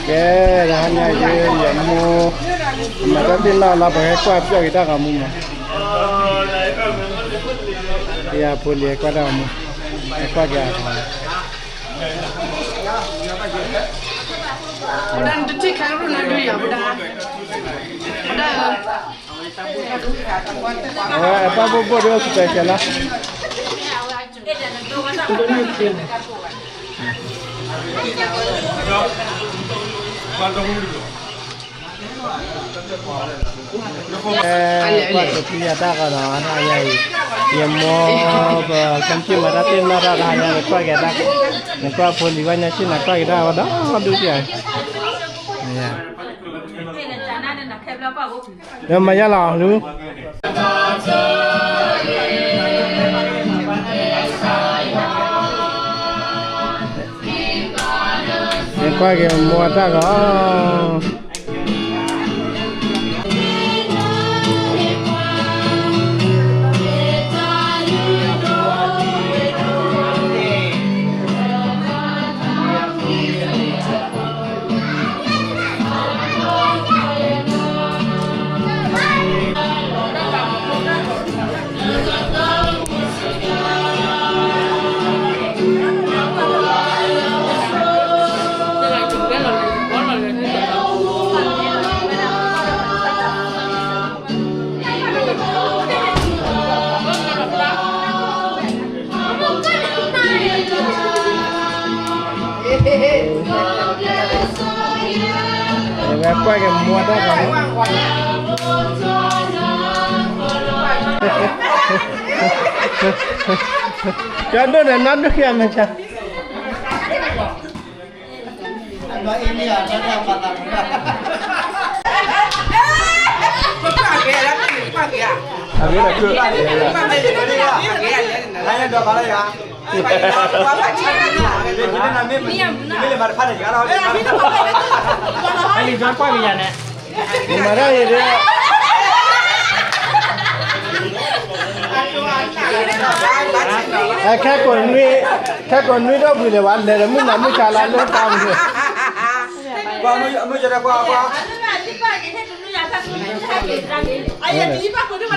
ကဲ, တဟါညါအံၤ ယမိၢ် မၤတၢ်သ့ၣ်နီၣ်လီၤ ပဟဲကွၢ်ပျီၣ်က့ၤတၢ်ဂီၤမူမး, ယဖိလံၤဟဲကွၢ်တၢ်ဂီၤမူ, ဟဲကွၢ်က့ၤအဂီၤမူ အဝဲအပၢ်ဘိၣ်ဘိၣ်ဒီး special လီၤ. ကွၢ်ကဖံယၤတၢ်ဃီဒီး အါအံၤ ယမိၢ် ပကစၢ်မၤတၢ်သ့ၣ်နီၣ်တၢ်တဟါညါ နကွၢ်က့ၤတၢ်, နကွၢ်ဖိလံၤဝဲညါဆ့ၣ် နကွၢ်က့ၤတၢ်ဝဲဒီးဒုးကဲ ဒီးမၤယါလီၤလူ, ကွၢ်က့ၤမိၢ်တၢ်ဂီၤ. ဝဲကွၢ်က့ၤမိၢ်တၢ်ဂီၤ, ကၠီဒိၣ်ဒီးနီၢ်ဒိၣ်ခံဂၤမ့ၢ်ဆါ မၤတၢ်အံၤဒ်, ခဲကိာ်နွံ, ခဲကိာ်နွံဒီးဘှံးလၢၤဘၣ် လဲၤဒီးမုၢ်နၤမုၢ်ဆါလၢလၢတၢ်မုၢ်, ဘ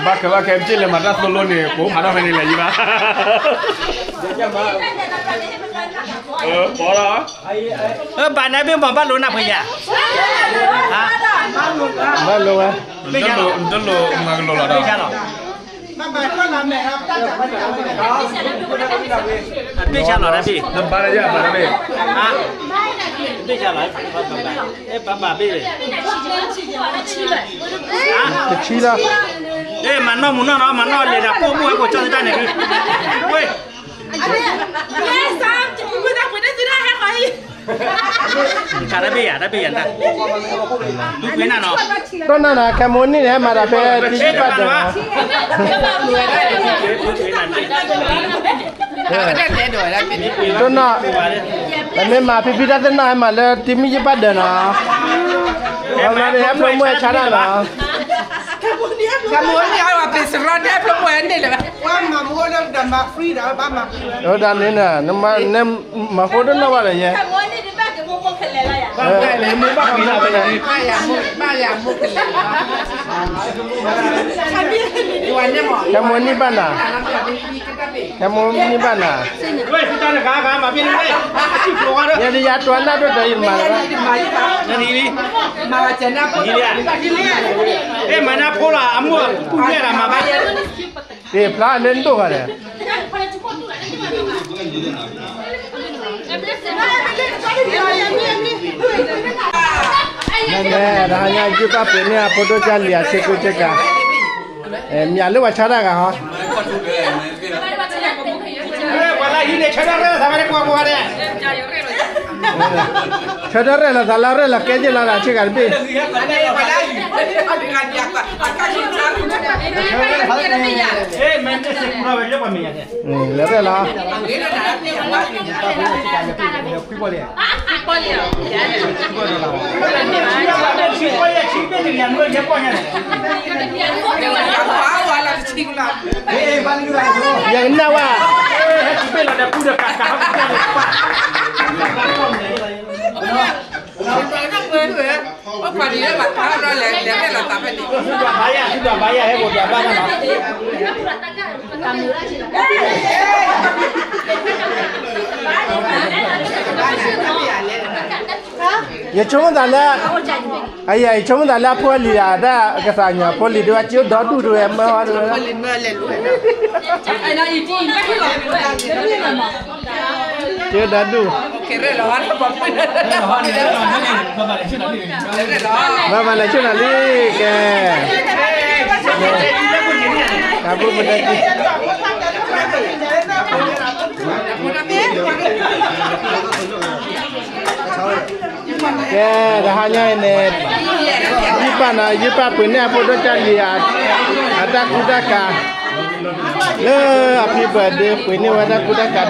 ၣ်ကဘၣ်ခဲ ပစံးလၢမၤတၢ်သိၣ်လိန့ၣ် ကိးဖးထီၣ်ဖဲန့ၣ်လဲၤယံၤဘၣ်, ပီလီၤ, ဘၣ်နဘ့ၣ်မၤဘၣ်လိာ်နၢ်ဖဲယၤ, ဘၣ်လိာ်ဝဲ, နတလိာ်မၤကလိာ်လီၤဒီး ဘၣ်ဆါလီၤတၢ်ဘ့ၣ်, ဘၣ်ဆါလီၤ, ဘၣ်ဘၣ်ဘ့ၣ်, တဆံလီၤ, မၤနီၢ်မူနီၢ်နီၤ မၤနီၢ်လဲၤတၢ်ပိာ်မုၣ်ဝဲကိးကၠီၣ်သတၢ်န့ၣ်ဒုး, ဝဲ တၢ်တဘ့ၣ်ယၤ တၢ်ဘ့ၣ်ယၤတၢ်, ဒိၣ်နၢ်နီၤ, ခဲမိၢ်နံၣ်န့ၣ်ဟဲမၤတၢ်ဖဲတံၤယံၣ်ပၢ်ဒၢးနီၤ, ဒိၣ်နၢ်, ပမ့ၢ်မၤဖံဖံတၢ်သ့ၣ်နီၣ်ဟဲမၤလၢတံၤမုၢ်ယံၣ်ပၢ်ဒၢးနီၤ, ခဲမိၢ်နံၣ်ဟဲဖျိမိၢ်ဟဲဆါတၢ်နီၤ ခဲမိၢ်နံၣ်အဝဲပ့ၤစရီန့ၣ် ဖျိမိၢ်ဟဲန့ၣ်လၢၤဘၣ်, အဝဲဒၣ်န့ၣ်, မၤဃိတနီၣ်ဘၣ်လၢၤယဲ, ခဲမိၢ်နံၣ်ဘၣ်နၤ, ခဲမိၢ်နံၣ်ဘၣ်နၤ, ယဲဒၣ်ယၤတွၤနၢ်ဒိၣ်တၢ်အံၤမၤလၢၤဘၣ်, မၤနၢ်ဖိလီၤ အမိၢ်ပူၤယဲၢ်တၢ်မၤဘၣ် တ့ၢ်ဖျါလၢနဒိၣ်ဂၤဒီး, မ့မ့ၢ်တဟါညါ ယုၢ်ဘၣ်ပှ့ၤန့ၢ်အဖိဒိၣ်ကၢ်လံၤအဆ့ကူဆ့ကၤ, မ့ၢ်လၢပှၤဆါတၢ်ဂၤဟီ ဆၢထၢၣ်ရဲၣ်လီၤသးလၢရဲၣ်လီၤကဲယ့ၢ်လီၤဒၣ်ဆ့ကၤတဘ့ၣ်, လဲၤရဲၣ်လီၤ, ယကနၣ်ဝဲ, အိၣ်ခွါဒ်လၢဘၣ်ခါဒီးလဲၤလဲၤဖဲလီၤသးဖဲန့ၣ် ဘါယၤ ဘါယၤ ဟဲဘိးဘါဘါနီၤ ယဆိကမိၣ်သးလၢ အယၤ ယဆိကမိၣ်သးလၢအဖိအလံၤ တၢ်ကသးညါဖိလံၤ ဒ်ဝဲကၠိဒီဒူၣ်ဒ်ဝဲမၢဝဲဒ်ဝဲ ကၠိဒီဒူၣ် ဘၣ်မၤလဲၤဆူၣ်နၤလံ ကဲ တၢ်ဘိပတၢ်ကံ ကဲ တဟါညါအံၤန့ၣ် ယုၢ်ပာ်နီၤ ယုၢ်ပာ်ပှ့ၤန့ၢ်အဖိဒိၣ်ကၢ်လံၤ အတၢ်ကူတၢ်ကၤ လၢအဖံဘၢၣ်ဒ့ ပှ့ၤန့ၢ်ဝဲတၢ်ကူတၢ်ကၤဒီ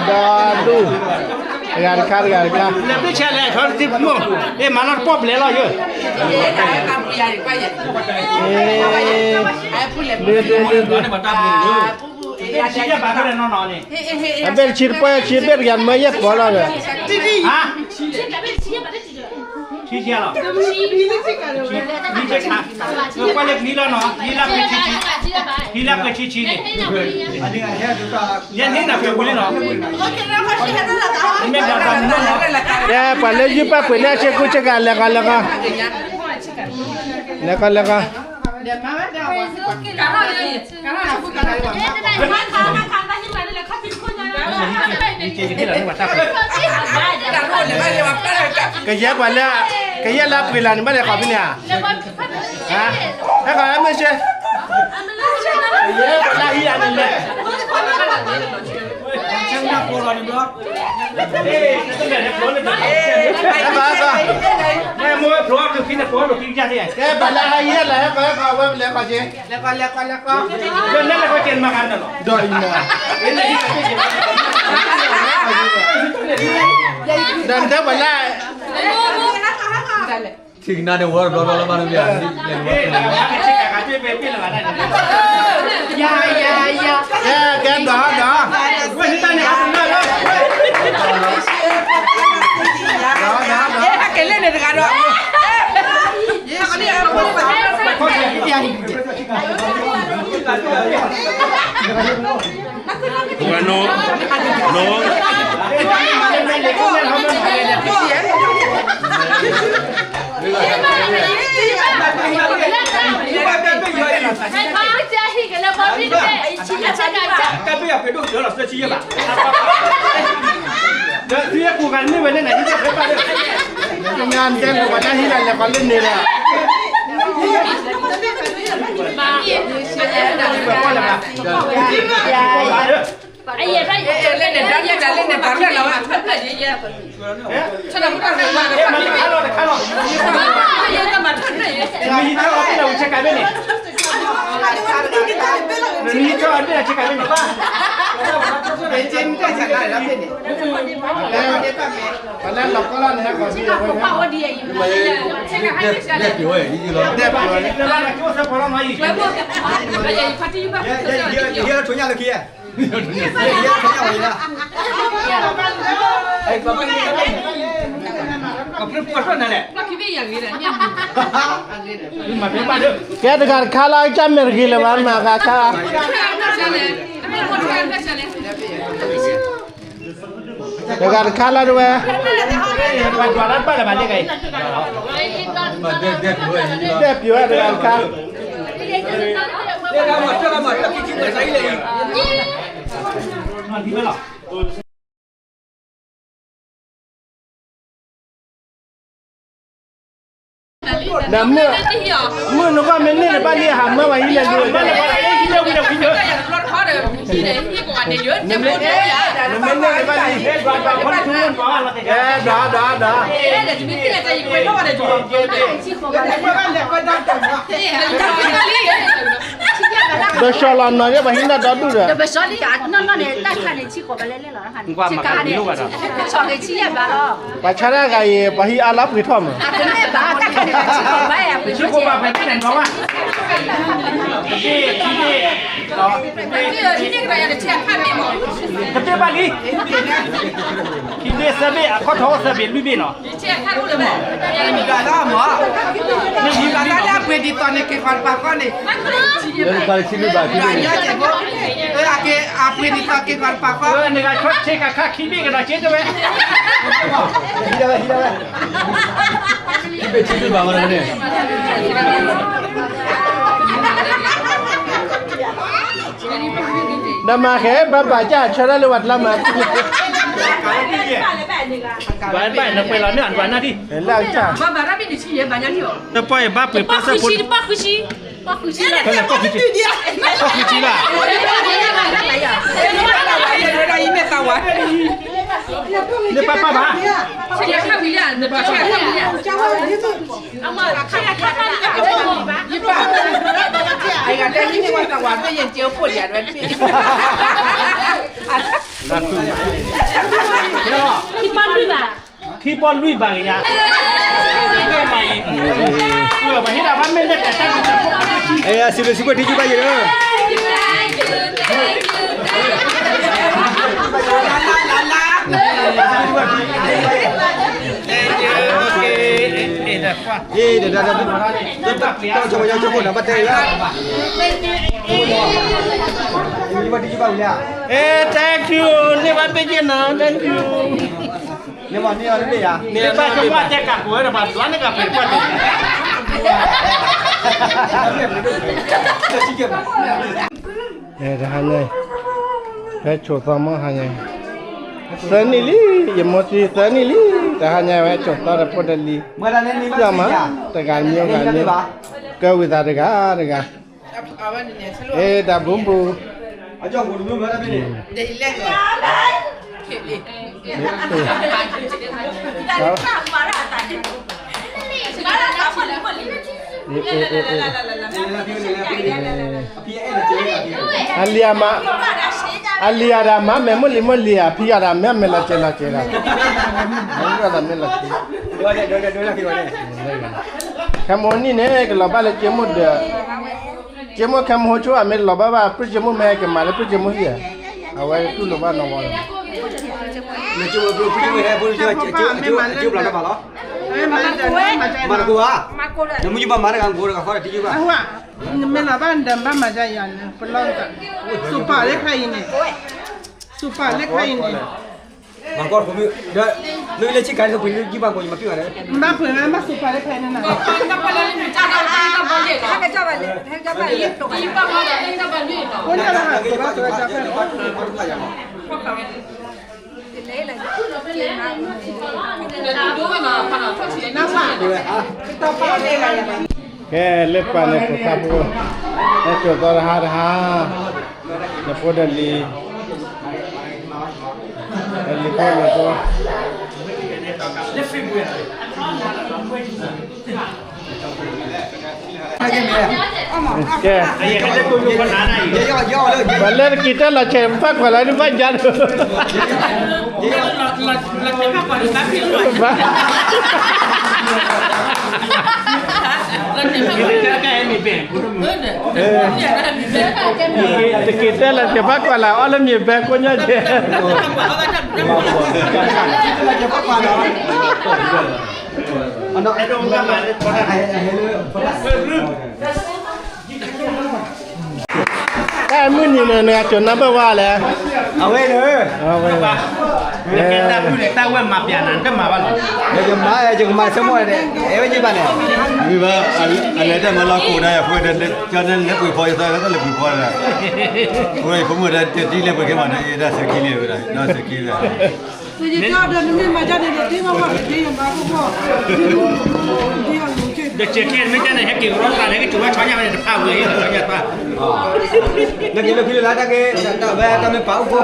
ဒူၣ် တဂၤတခါ တဂၤတခါ လဲၤပ့ၢ်ဆဲးလဲၤခီတံၢ်မိၢ် မၤလီၤတပီၢ်ပလဲၤလီၤယိၤ အဘ့ၣ်တဆံတပှဲၢ်ဆံဘ့ၣ်တဂၤ မၢယဲၢ်ပီလီၤဒီး ထံဆံလီၤ ကွၢ်လၢကနံၤလီၤနီၤ နံၤလၢဖဲဆံဆံ နံၤလၢဖဲဆံဆံန့ၣ် ယဲၢ်နံၣ်နၤဖဲဝံၤလံနီၤ မ့ၢ်ဘၣ်တၢ်မူနီၤ ကဲ ပှၤလၢယုၢ်ပာ်ပှ့ၤန့ၢ်အဆ့ကူဆ့ကၤ လဲၤဃီလဲၤဃီ လဲၤဃီလဲၤဃီ ကယဲၢ်ပှၤလၢ ကယဲၢ်လၢပှ့ၤလၢန့ၣ် ဘၣ်လဲၤဃီဖဲန့ၣ်ဧါ ဟဲဃီမ့ၢ်ဆ့ ကယဲၢ်ပှၤလၢဟံးအန့ၣ်လဲၣ် ဟဲဃီဟဲဃီ ကဲပှၤလၢဟံးအလီၢ် ဟဲဃီဟဲဃီ ဝဲလဲၤဃီက့ၤ လဲၤဃီလဲၤဃီလဲၤဃီ ဒီးအံၤမး ဒီးနတဲပှၤလၢ ထံကနါန့ၣ်ဝဲဘျီဘျီလၢမးန့ၣ် ကဲ ကဲ ဒီး ဒီး ဒီး ဒီး ဒီး ကဲလၢန့ၣ်တဂၤဒီး ဝဲနိ နိ တၢ်ပယီၤဖဲဒိၣ်ကၢလီၤသၢဆံယဲၢ်ဘး ဒီးသုယဲၢ်ပူၤဂၤမ့ၢ်ဝဲလၢနဟံၣ်တၢ်ဖဲဘၣ်လၢ ညါတဲပှၤတၢ်ဟံၣ်လၢလဲၤဃီလၢန့ၣ်ဒီး မ့ၢ်ဟံးထီၣ်အီၤဖဲလၢဝံၤဆဲးကၤဘ့ၣ်န့ၣ် မ့ၢ်ဟံးထီၣ်အီၤဖဲလၢဝံၤဆဲးကၤဘ့ၣ်န့ၣ် ပှၤလၢလီၤကီလီၤန့ၣ် ဟဲဃီၤဘံၣ် ဒဲးပျီၤဝဲ ဒဲးပျီၤဝဲ ယဲလီၤထိးညၣ်လၢခံ ကဲတဂၤတခါလၢ ကၢ်မဲာ်တဂ့ၤလၢၤဘၣ် မၤဂၤခါ တဂၤတခါလၢတဝဲ ဒဲးပျီၤတဂၤတခါ ဒီးမုၢ် မုၢ်နကီၢ်မ့ၢ်န့ၢ်တဘၣ်လံ ဟးမၢဝဲဟံးလဲၤလိၤ နမ့ၢ်န့ၢ်တဘၣ်လံ ဒီး ဒီး ဒီး ဒီးစီၤလီၤနီၤ ယဲၢ်ပှၤဟံးန့ၢ်ဒီဒူၣ်ဒီး ပှၤဆါတၢ်ဂၤအံၤ ပှၤဟံးအါလီၤပှ့ၤထီၣ်မး တဘ့ၣ်ဘၣ်လံ ခံဘ့ၣ်သၢဘ့ၣ် အခီၣ်ထီၣ်အိၣ်သၢဘ့ၣ်လွံၢ်ဘ့ၣ်နီၤ မ့ၢ် ဒ်သိးန့ၣ်က့ၤဃီတပာ်ဃီန့ၣ်, လၢတခါလၢဆံလွံၢ်ဘးခံဘ့ၣ်န့ၣ်, အက့ၤအပှ့ၤဒ်သိးက့ၤဃီတပာ်ဃီ, န့ၣ်ဂၤဆီဆ့ကၤခါခံဘ့ၣ်ကဒီးက့ၤတဲဝဲ, ဟံးဒၣ်ဝဲ ဟံးဒၣ်ဝဲ, ခံဘ့ၣ်ဆံလွံၢ်ဘးဝဲန့ၣ် နမၤဃဲဘၣ်ဘၣ်ကၢ်ဆၢဒၣ်လၢဝဲတလါမၤ, ဘၣ်ဘၣ်နပှဲၤလီၤန့ၣ်အဒွးနၢ်ဒံၣ်, လၢကစၢ်, တပှဲၤဘၣ်ပှ့ၤပှဲၤစၢဖှိၣ်, ပှ့ၤဃုဆံ, ပှ့ၤဃုဆံလၢ, အဂၤတဲန့ၣ်ဝဲသးဝးသ့ၣ်ယဲၢ်ကဲဖိလံၤအဒွဲတဘ့ၣ်, ခံပီၢ်လွံၢ်ဘၣ်, ခံပီၢ်လွံၢ်ဘၣ်ကယၤ, ပဟ့ၣ်ဒၣ်ဘၣ်မ့ၢ်လၢတၢ်တၢ်တၢ်ဖိ, အဲ စံးဘျုးစံးဖှိၣ်ထံကံဘၣ်ယဲၢ်လၢ Thank you, န့ၢ်ဘၣ်ပ့ၢ်က့ၤနီၤ, thank you, န့ၢ်ဘၣ်ကမၣ်တဲကးကိးဝဲဒီးဘၣ်ဒွးန့ၢ်ကးပ့ၢ်ပှၢ်တဲ, တဟါန့ၣ်, ဖဲဆိးသီမီၢ်ဟါန့ၣ်, သၢနံၣ်လံ, ယမိၢ်သံသၢနံၣ်လံ, တဟါညါဝဲဆိးသီတဖိတလံၤ, ယီၢ်မး, တဂၤမံၤဂၤမံၤ, ကဝံသးတဂၤတဂၤ, အ့ တၢ်ဘူဘူ, အလံၤအမး, အလံၤအတၢ်မၤမဲာ်မုၢ်လံၤမုၢ်လံၤဧါ, ဖံဂၤတၢ်မၤမဲာ်လီၤစဲၤလီၤစဲၤလီၤ, မ့ၢ်တၢ်မ့ၢ်လီၤစဲၤ, ခဲမုၢ်နံၤန့ၣ် ကလီၤဘၣ်လၢက့မိၢ်ဒီး, က့မိၢ်ခဲမုၢ်ဟိဆိအမ့ၢ်တလီၤဘၣ်ဘၣ် ပြံၢ်က့မိၢ်မဲဟဲက့ၤမၤလၢပြံၢ်က့မိၢ်ဟံၣ်ဧါ, အဝဲတူၢ်လိာ်ဘၣ်နီၢ်ဝီလီၤ, မၤတကိးဧါ, နမ့ၢ်ယဘၣ်မၤတဂၤကအိၣ်တဂၤဃီဒီးထံယဘၣ် နမ့ၢ်လီၤဘၣ်နဒၢးဘၣ်မၤဒ်အံၤန့ၣ် ပလီၢ်, စူးပာ်လၢခါအံၤန့ၣ်, စူးပာ်လၢခါအံၤန့ၣ်, မၤကီၢ်တခိးမုၢ်, ဒီးမ့ၢ်လၢဆ့ကၤဒ်သိးပှ့ၤလၢယဘၣ်ကိးယမၤဖံးဘၣ်ဒီး, ဘၣ်ဖုးမး ဘၣ်စူးပာ်လၢခါအံၤန့ၣ်နၤ, ကဲ လၢပှၤန့ၣ် ဖိသၣ်ဖိ, ဟဲစိာ်သီတဟါတဟါ, နဖိဒီးလံၤ, လံၤဖိနဖိ, ကဲ, ပှၤလၢတက့ၤတၢ်လီၤဆဲး ပာ်ကွၢ်လၢဒုးဘၣ်ယါဒီး ဘၣ် တက့ၤတဲလၢကဘၣ်ကွၢ်လၢအီၣ်လၢမ့ၤဘဲကိးညါကဲ, တၢ်မုၢ်နံၤန့ၣ် နဂၤကၠိၤနၢ်ဘၣ်ဝါလဲၣ်, အဝဲန့ၣ်, အဝဲ, တၢ်ဝဲမၤပျးနၤ တမၤဘၣ်လီၤ, ယကမၤ ယကမၤဆၢမိၣ်န့ၣ် အဲၣ်ဝဲက့ၤဘၣ်န့ၣ်, မ့ၢ်ဘၣ်, အလဲၤတၢ်မၤလီၤကိးဒၣ်ယၤ ဖိဒၣ် ကၠီန့ၣ်လဲၤပှ့ၤဖီယသး ကသးလဲၤပှ့ၤဖီဒၣ်, အဃိယဖိမုၣ်ဒၣ်တထံၣ်လဲၤပှ့ၤက့ၤမးန့ၣ် ယဒၣ်စၢၤခံလံဝဲဒၣ် ဒီးစၢၤခံလံ, ဒီးစၢၤခံန့ၣ် ဟဲက့ၤကရီတဂၤန့ၣ် ဟဲက့ၤကရီတဂၤန့ၣ် ဟဲက့ၤဝဲဆီညါဝဲန့ၣ် တဖၣ်ဝဲ ဆီညါတဖၣ် နက့ၤလၢဖံလၢ်လၢ်တၢ်က့, ဝဲတၢ်မ့ၢ်ပာ်အိၣ်ဖိ,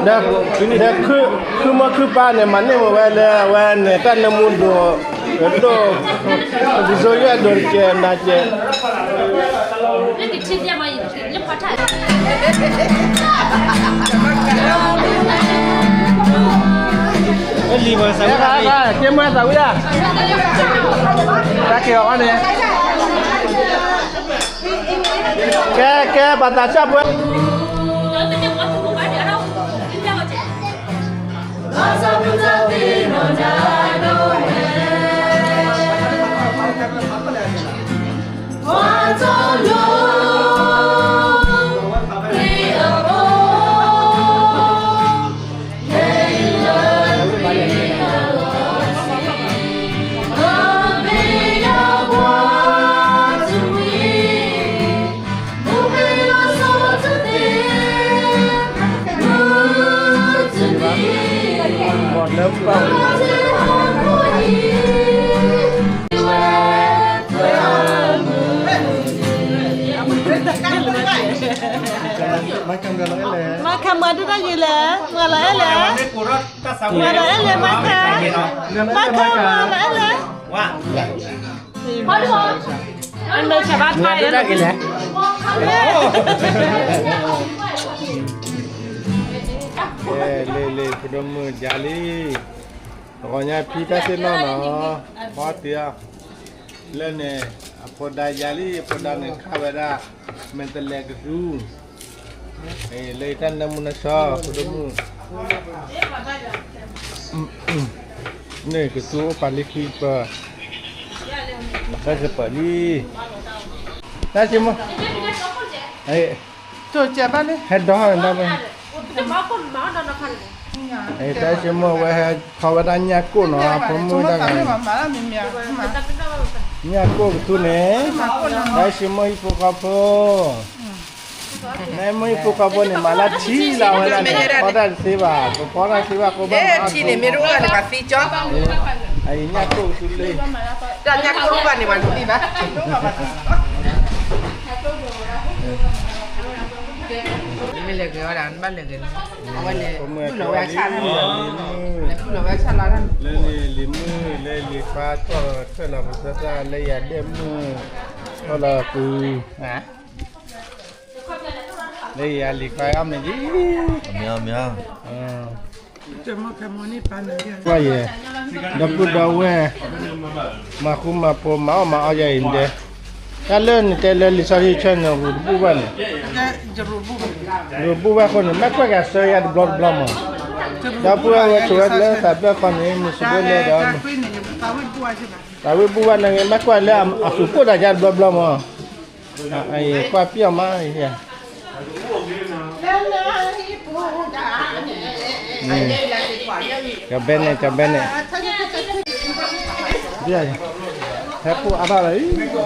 ဒီးခုမီခုပၢ်န့ၣ် မၤန့ၢ်ဝဲလၢအဝဲန့ၣ် တၢ်နၢမူဒိၣ်, ဒိၣ်, ပကစိယွဲၣ်ဒိၣ်တကဲးနၤကဲး, လၢကထံၣ်ဒ်မ့ၢ်ယလၢဖီထၣ် လံၤပှၤစးဝဲဒၣ်လံ, က့မွဲသးဝံၣ်ဒၣ်, တၢ်က့ၤအီၤန့ၣ် ကဲ ကဲ ပှၤသးစၢ်ဖိ, ဘၣ်ဆၣ်ပတၢ်သ့ၣ်နီၣ်တၢ်ဒိၣ်ဝဲ, ဘၣ်ဆၣ် ဒုးတၢ်ယံၤလဲၣ်, မၤလီၤအဲၣ်လဲၣ်, မၤလီၤအဲၣ်လဲၣ်, မၤခါ, မၤခါ, မၤလီၤအဲၣ်လဲၣ်. အမ့ၢ်ဆၢဘၣ်ထွဲလဲၣ်. လ့လ့ ဖိဒိၣ်မုၣ်ယၤလံ, တဂီၤညါဖံတၢ်သ့ၣ်နီၣ်နီၤ, ဘီတ့ၢ်အီၤ, လၢန့ၣ် အဖိဒါယၤလံ, အဖိဒါန့ၣ်ခးဝဲဒၣ် မဲာ်တလဲးကသူ လၢတၢ်နၢမူနၢဆှီ ဖိဒိၣ်မုၣ်, န့ၣ်ကသူအိၣ်ပာ်လံခံပၢၢ်, တၢ်ကပၢၢ်လံ, တၢ်စ့မိၢ်, ဟဲဒီးဟဲဒီးဝဲ, တၢ်စ့မိၢ်ဝဲဟဲထီၣ်ဝဲဒၣ်ညၣ်ကိၣ်နီၤ, ဖိမုၣ်တၢ်ဂၤ, ညၣ်ကိၣ်ကသူန့ၣ်, တၢ်စ့မိၢ်ဟံၣ်ဖိဃီဖိ နမ့ၢ်ဟံၣ်ဖိဃီဖိန့ၣ် မၤလၢထံလီၤဝဲဒၣ်န့ၣ် ဖီတၢ်တသ့ဘၣ်, ပဖီတၢ်သ့ဘၣ်ဃိဘၣ်မၤအါထံန့ၣ် မ့ၢ်တအိၣ်ဘၣ်န့ၣ် ပှၤသံကၠီ, အအံၤညၣ်ကိၣ်ကသူလၢ, တၢ်ညၣ်ကိၣ်ဘၣ်န့ၣ် ပှၤတသံဘၣ်, မ့ၢ်လဲၤဂ့ၤဝဲဒၣ် နဘၣ်လဲၤဂ့ၤလီၤ, အဝဲန့ၣ် ဘုၣ်လီၤဝဲဆၣ်လီၤ, လၢန့ၣ်လံၤမုၣ် လၢလံၤခွါ ထီၣ်လီၤထွဲလီၤပသၢသၣ် လၢယၤဒဲၣ်မုၣ်, ထီၣ်လီၤကွံာ် လၢယၤလံၤခွါအီၣ်မ့ၢ်ဒ်, မ့ၢ်, ကွၢ်ယဲ, ဒီပုၢ်ဒီဝဲၢ်, မၤဃူမၤဖိး မၤအီၣ်မၤအီယၤအံၤဒဲး, တၢ်လၢနတဲလၢလံာ်စီဆှံဆၢန့ၣ် ရူးတဘူၣ်ဘၣ်န့ၣ်, ရူးဘူၣ်ဘၣ်အဃိန့ၣ် မ့ၢ်ကွၢ်က့ၤဆၢယၤတဘျီတဘျီမး, ဒီပုၢ်ဝဲၢ်ဝဲဆိးဝဲလၢသးဘျၢၣ်ခီန့ၣ် မုၢ်စူးဘျဲၣ်လဲၣ်ဒီး, သးဝံၣ်ဘူၣ်ဘၣ်န့ၣ် မ့ၢ်ကွၢ်လၢအသူးကိၣ်တၢ်ယၤတဘျီတဘျီမး, ကွၢ်ပျီမး, ကဘဲန့ၣ် ကဘဲန့ၣ်, ဟဲဖိအါထီၣ်လံ,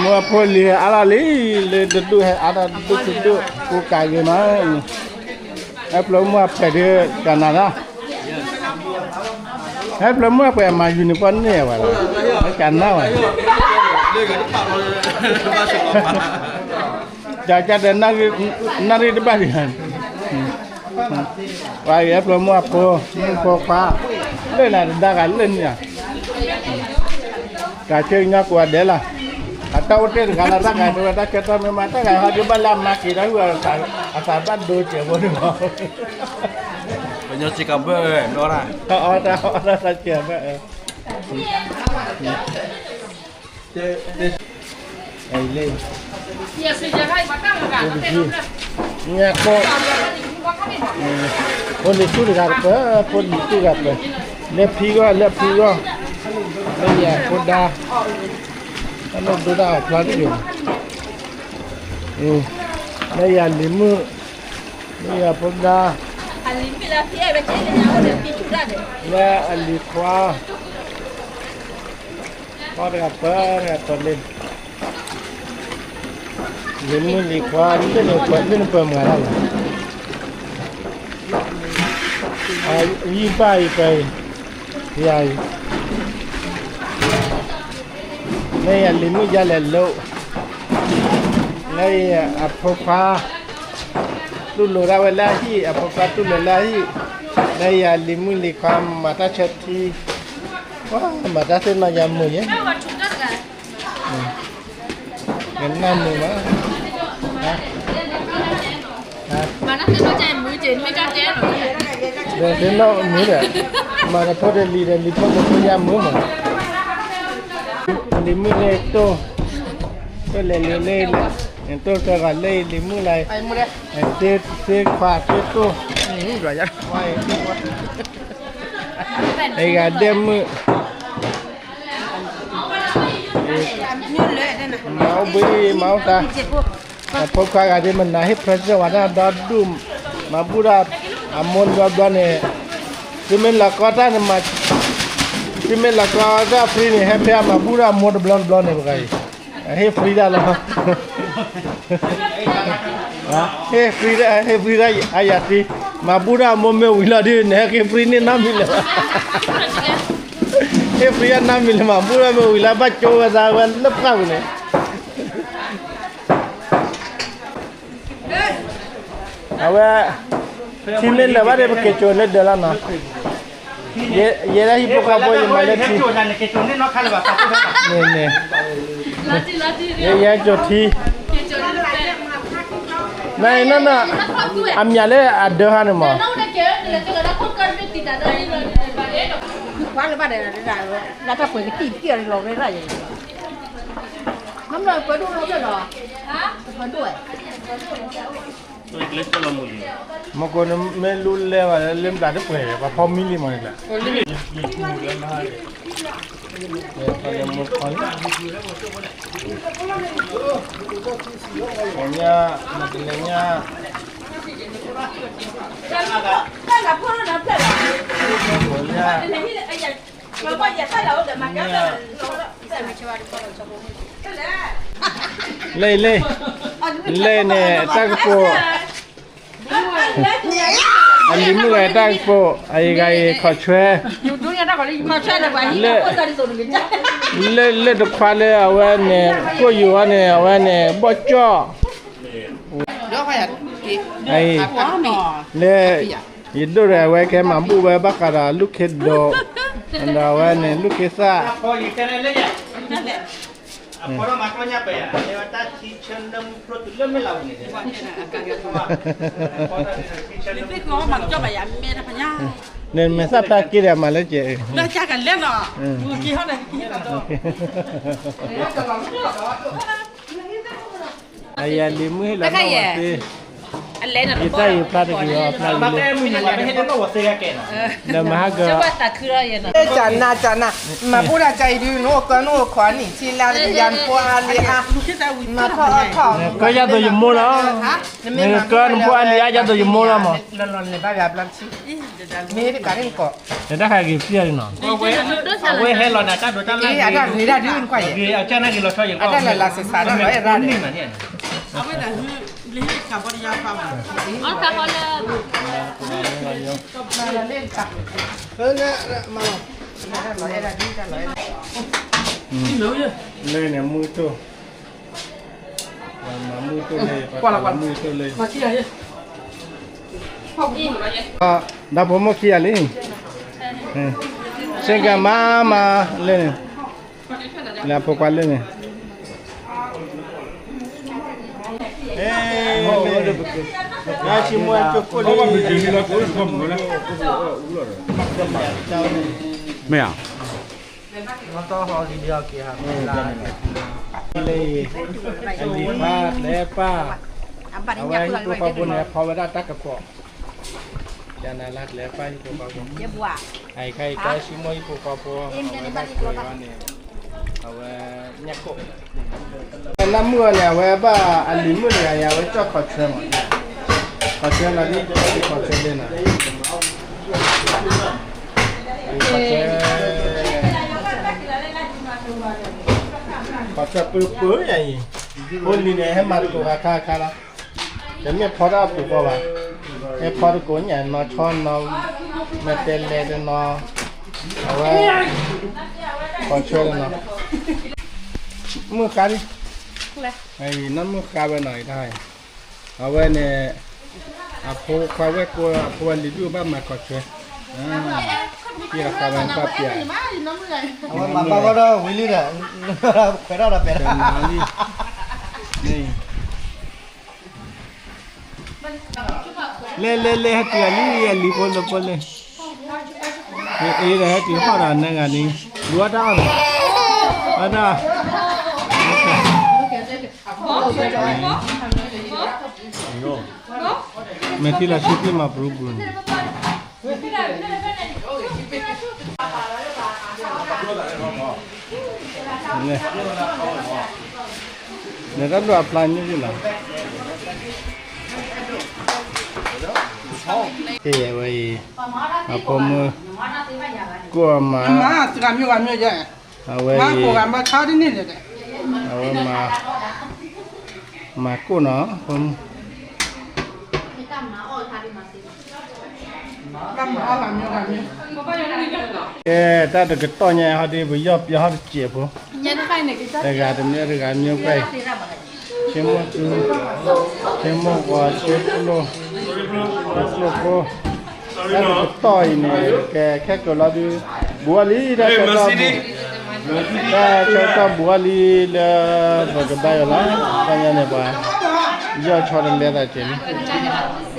မုၢ်အဖိလံၤဟဲအါထီၣ်လံ, လၢတဒူၣ်ဟဲအါထီၣ်တဒူၣ်တဒူၣ် ကိးကးဂ့ၤမး, ဟဲဖျိမုၢ်အဖျဲးဒုး ကနၤလီၤ ဟဲဖျိမုၢ်အဖျဲးမၤယူၤန့ၣ် ပှၤန့ၢ်ဝဲလီၤ, ကနၣ်ဝဲ, ကကဒီး နၣ်ရံၣ်တဘၣ်ဒံး, ပှၤအံၤဟဲဖျိမုၢ်အဖိ, မုၢ်ဖိခွါ, လၢနၤတဒါဂၤလၢနၤ တၢ်ဆၢကညီကိးဂၤဒဲးလီၤ, အတၢ်အိၣ်တ့ၢ်တဂၤလီၤ, တၢ်ဂၤဒိဝဲတၢ်ဆၢထၢၣ်မ့ၢ်မး, တၢ်ဂၤဟီဒုးဘၣ်လၢအမၤက့ၤတၢ်ဟူ အသးဘၣ်ဒိစဲးဖိန့ၣ်မး, ပညီစ့ကဘၢၣ်နီၢ်, အီၣ်တၢ်အီၣ်တၢ်စဲးဘၢၣ်, လၢ ညၣ်ကိၣ်, ဖိလံၤသူၣ်တဂၤတပၢၢ်, ဖိလံၤသူၣ်တဂၤပၢၢ်, လၢဖံဂီၢ် လၢဖံဂီၢ်, လၢယၤဖိဒါ, တၢ်လိၣ်ဒိတၢ်အဖျါတက့ၢ်, လၢယၤလံၤမုၣ်, လၢယၤဖိဒါ, လၢအလံၤခွါ ပှၤတဂၤပၢၢ်တဂၤပၢၢ်လံ, လံၤမုၣ်လံၤခွါ လၢနပၢၢ်မုၢ်ဂၤလီၤ, ယံၢ်ဘၣ်အံၤပၢၢ်အံၤ, ယၤအံၤ, လၢယၤလံၤမုၣ်ယါလဲၤလိာ်, လၢယၤအဖိခွါ တူၢ်လိာ်ဒၣ်ဝဲလၢအဟံၣ်, အဖိခွါတူၢ်လိာ်လၢအဟံၣ်, လၢယၤလံၤမုၣ်လံၤခွါ မၤတၢ်ဆၢထံ, ပှၤမၤတၢ်သ့ၣ်နီၣ်ယါမုာ်ယဲ, နၢ်မုာ်မး, သ့ၣ်နီၣ်မုာ်ဒီး, မၤတဖိတလံၤဒီး လံၤဖိတဖိယါမုာ်မး, လံၤမုၣ်လၢတိၢ်, တိၢ်လဲၤလံၤလၢ, တိၢ်ကဂၤလၢလံၤမုၣ်လၢ, သ့ခွါသ့တိၢ်, အဂၤဒဲၣ်မုၣ် မၤအိၣ်ဘှံး မၤအိၣ်သါ, အဖိခွါဂၤဒ်မနၤဟ့ၣ် present ဝဲဒၣ်ဒီဒူၣ်, မၤဘူၣ်ဒၣ်အမိၢ်တဘျီဘျီန့ၣ်, သုမ့ၢ်လီၤကီတၢ်န့ၣ်မၤ, သုမ့ၢ်လီၤကီတၢ် free န့ၣ် ဟဲဖဲအမၤဘူၣ်ဒၣ်အမိၢ်တဘျီတဘျီန့ၣ် ပှၤအံၤ, ဟ့ၣ် free ဒၣ်လီၤ, ဟ့ၣ် free ဒၣ် ဟ့ၣ် free ဒၣ်အယၤတံၢ်, မၤဘူၣ်ဒၣ်အမိၢ်မ့ၢ်ဝံၤလီၤဒ်န့ၣ် ဟဲက့ၤ free န့ၢ်နီတမံၤလၢၤဘၣ်, ဟ့ၣ် free ဒၣ်နီတမံၤလၢၤ မၤဘူၣ်ဒၣ်မ့ၢ်ဝံၤလီၤ ဘၣ်ကၠိဝဲသးဝဲလၢပှၢ်ပူၤန့ၣ် အဝဲ ထံမ့ၢ်လၢာ်ဘၣ်ဒီး ပက့ၤကၠိလၢဒၢးလီၤနီၤ, ယဲဒၣ်ဟံၣ်ဖိဃီဖိ ယမၤလၢထံ, န့ၣ်န့ၣ်, ယဲကၠိထံ, နနီၤနီၤ, အမံၤလၢအဒၢးဟါန့ၣ်မး, ကွၢ်လၢဘၣ်ဒီး လၢတၢ်ပှဲၤကတံၢ်တံၢ်အီၤလီၤဝဲရၣ်ယဲ, မ့ၢ်ပှဲၤဒိၣ်လီၤလီၤ, ပှဲၤဒိၣ်ဝဲ မ့ၢ်ကိးနမ့ၢ်လူလဲဘၣ်လၢမတၤတပှဲၤ ပှၤဖီမံလံမးန့ၣ်လီၤ, ညါ, မတလဲညါ, ညါ, လၢလၢ, လၢန့ၣ် တၢ်ကပိာ် အလံၤမုၣ်ဂၤတၢ်ကပိာ် အယဂၤအံၤခီၣ်ဆွဲ, လၢတခွါလၢအဝဲန့ၣ် ကိၣ်ယိၤအီၤန့ၣ် အဝဲန့ၣ် ဘီၣ်ကၠီၣ်, လၢ ယဒိၣ်ဒီးအဝဲကဲမၤဘူၣ်ဝဲ ဘၣ်ဃးဒီးလူၢ်ခ့ဒိး, ဒီးအဝဲန့ၣ် လူၢ်ခ့သၣ် န့ၣ်မဲာ်သၣ်ဖျါက့ဒီးမၤလၢကဲး, အယၤလံၤမုၣ်ဟ့ၣ်လီၤနီၣ်ဝဲသ့, ယတၢ်ယဖျါတက့ၢ်အီၤဖျါလံၤ, ဒီးမၤဟါက, ကနၤကနၤ, မၤဘူၣ်တၢ်ကါအံၤဒုး နအိၣ်ကၢနအိၣ်ခိးနံၣ်ဆံလါတကယၤ နဖိအါလံၤအါ, မၤထီၣ်အီၣ်ထီၣ်, ကၢယၤသိးယမိၢ်လီၤ, မ့ၢ်ကၢနဖိအါလံၤအါ ယၤသိးယမိၢ်လီၤမး, လီၤလီၤန့ၣ်ဘၣ်ယၤဘျါတဆံ, မ့ၢ်တကးန့ၣ်ကီး, တၢ်ခါဂ့ၤဖျါလံနီၤ, အဝဲဟဲလီၤနၤတၢ်ဒိးတၢ်လၢ်, အတၢ်ဂ့ၤဒၣ်ဒုးနကွၢ်ယဲ, အတၢ်လၢလၢစးစးတၢ်လီၤအဲၣ်ရၣ်န့ၣ်, အဝဲဒၣ် လၢဟ့ၣ်ခးဘီတယါပာ်မး, အီၣ်ခါဃီလၢ, လၢန့ၣ်မုၢ်တိၢ်, မုၢ်တိၢ်လၢ, ဒီးဖိမိၢ်ခံဂၤလံ, စ့ၢ်ကီးမၤမၤလၢန့ၣ်, လၢအဖိခွါလၢန့ၣ် မ့ၢ်ဧါ, လံၤဖးလဲပၢ်, အဝဲဟံၣ်ဖိဃီဖိန့ၣ် ဖီဝဲဒၣ်တၢ်ကပီၤ, ယနၤလၢလဲပၢ်ဟံၣ်ဖိဃီဖိ, အအံၤခါအံၤ တၢ်စံမိၣ်ဟံၣ်ဖိဃီဖိ, အဝဲဒၣ်ကွဲးဝဲန့ၣ်, အဝဲ ညၣ်ကိၣ်, နၢ်မုၣ်အီၤန့ၣ် အဝဲဘၣ်အလံၤမုၣ်တဂၤအံၤ အဝဲကၠီၣ်ခီၣ်ဆွဲမး, ခီၣ်ဆွဲလီၤဒ်, ခီၣ်ဆွဲလၢနၤ, ခီၣ်ဆွဲ, ခီၣ်ဆွဲပၢပၢယၤအံၤ, အိၣ်လံၤန့ၣ် ဟဲမၤသကိးဂၤခါခါလီၤ, တမ့ၢ်ဖီတၢ်အပူၤဃီဘၣ်, ဟဲဖီသကိးညၣ်နီၢ်ဆီနီၢ်, မဲာ်တဲးလဲးတနီၤ, အဝဲ, ခီၣ်ဆွဲတနီၤ, မုၢ်ဃါလံ, နၢ်မုၢ်ဃါဝဲနီၤအံၤတၢ်, အဝဲန့ၣ်, အဖိခွါဝဲၢ်ကိ အဖိအလံၤဒုၣ်ဘၣ်မၤခီၣ်ဆွဲ, ပှၤဃါဝဲကွၢ်ပျး, အဝဲမၤဘၣ်ဝဲဒီးဝံၤလံဒီး, ခွဲးထီၣ်ဒီးပဲာ်ဒီး, လဲၤလဲၤလဲၤ ဟဲတုၤအလံၤ အလံၤဖိလၢဖိလဲၣ်, အ့ဒီးဟဲတုၤဟီၣ်ဒီးနဂၤန့ၣ်, ဒုးအီၣ်တၢ်အီၣ်န့ၣ်, အီၣ်တၢ်, မဲာ်ထံလီၤဆံသ့ၣ်မၤပရူပရူန့ၣ် နတၢ်ဒိးအဖျါညိၣ်ယလီၤ, အဝဲအံၤ, အဖိမုၣ်, ကိၣ်အမါ, အဝဲအံၤ, အဝဲမၤ, မၤကိၣ်နီၤ, ဖိမုၣ် ကဲ, တၢ်တကတီၢ်ညါဟီဒ် ပယီၢ်ပယီၢ်ဟီတစဲးဖိ, တဂၤတမံၤတဂၤမံၤပှဲၤ, ဆ့မိၢ်သူ, ဆ့မိၢ်ဝါဆ့ပျိၢ်, ကျိဖိ, တၢ်တကတီၢ်အံၤန့ၣ် ကဲခဲကိာ်လီၤဒုး, ဘူးအီၤလံ တၢ်ဆၢကတီၢ်, တၢ်ဆၢကတီၢ်ဘူးအီၤလံလၢ ပကဘါယွၤလီၤ, တၢ်ညါန့ၣ်ပှၤ, ယီၢ်ဆီတလဲသးကဲးလံ.